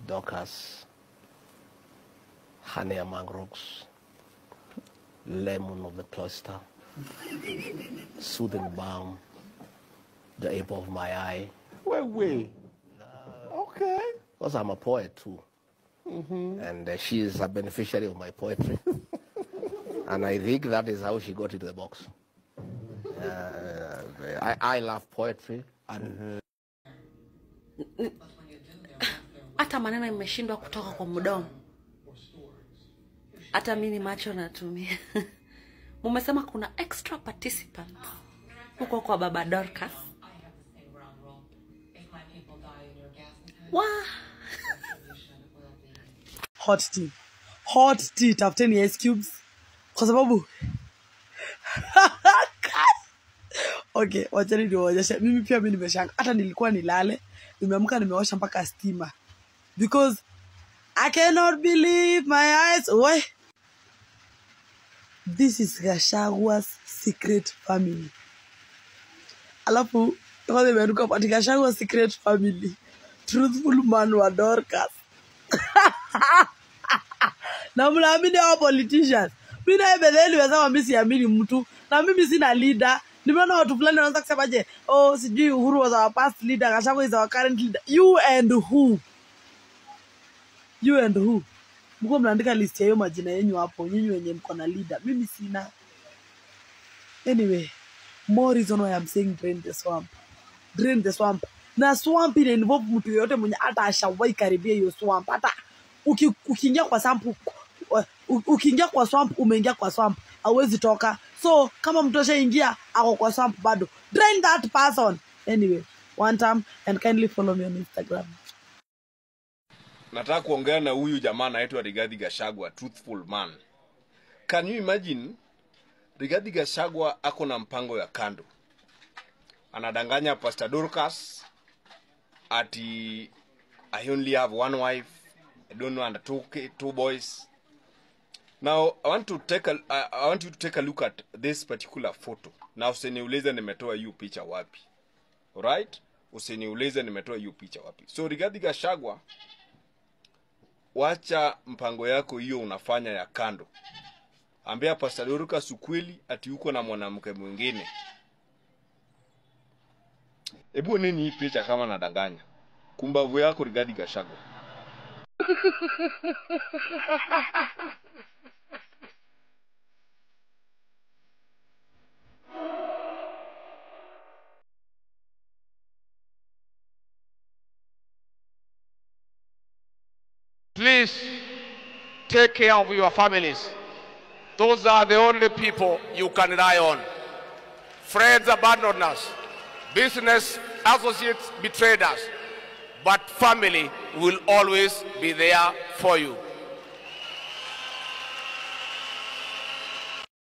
Dorcas, honey among rocks, lemon of the cloister, soothing balm, the apple of my eye. Wait, wait. Okay. Because I'm a poet too. And she is a beneficiary of my poetry. And I think that is how she got into the box. I love poetry. And Hata maneno imeshindwa kutoka kwa mdomo. Hata mimi macho natumia. Mumesema kuna extra participants huko kwa Baba Dorcas. Wow. Hot tea. Hot tea, tafuteni ice cubes. Kwa sababu okay, wachani niwaonyeshe. Mimi pia mimi nimeshanga. Hata nilikuwa nilale, nimeamka nimewasha mpaka stima. Because I cannot believe my eyes. Why? This is Gachagua's secret family. Alafu, kwanza imeandikwa ati Gachagua's secret family. Truthful man wa Dorcas. Na mnaamini hao politicians. Mimi na bedheli nimesema mimi siamini mtu na mimi sina leader. Nimeona watu fulani wanaanza kusema je, oh sijui Uhuru was our past leader, Gachagua is our current leader. You and who? You and who? Mko mnaandika list ya hiyo majina yenu hapo, nyinyi wenye mko na leader. Mimi sina. Anyway, more reason why I'm saying drain the swamp. Drain the swamp. Na swamp ina involve mtu yoyote mwenye hata ashawahi karibia hiyo swamp. Hata ukiingia kwa swamp, ukiingia kwa swamp, umeingia kwa swamp, hauwezi toka. So kama mtu ashaingia ako kwa swamp bado, drain that person. Anyway, one time, and kindly follow me on Instagram. Nataka kuongea na huyu jamaa anaitwa Rigathi Gachagua, truthful man. Can you imagine Rigathi Gachagua ako na mpango ya kando. Anadanganya Pastor Dorcas ati I only have one wife, I don't know, and two boys. Now I want you to take a look at this particular photo. Now usiniulize nimetoa hiyo picha wapi. Alright? Usiniulize nimetoa hiyo picha wapi. So Rigathi Gachagua, wacha mpango yako hiyo unafanya ya kando. Ambia Pastor Dorcas ukweli ati uko na mwanamke mwingine. Ebu nini hii picha kama nadanganya? Kumbavu yako Rigathi Gachagua. Please take care of your families. Those are the only people you can rely on. Friends abandoned us. Business associates betrayed us. But family will always be there for you.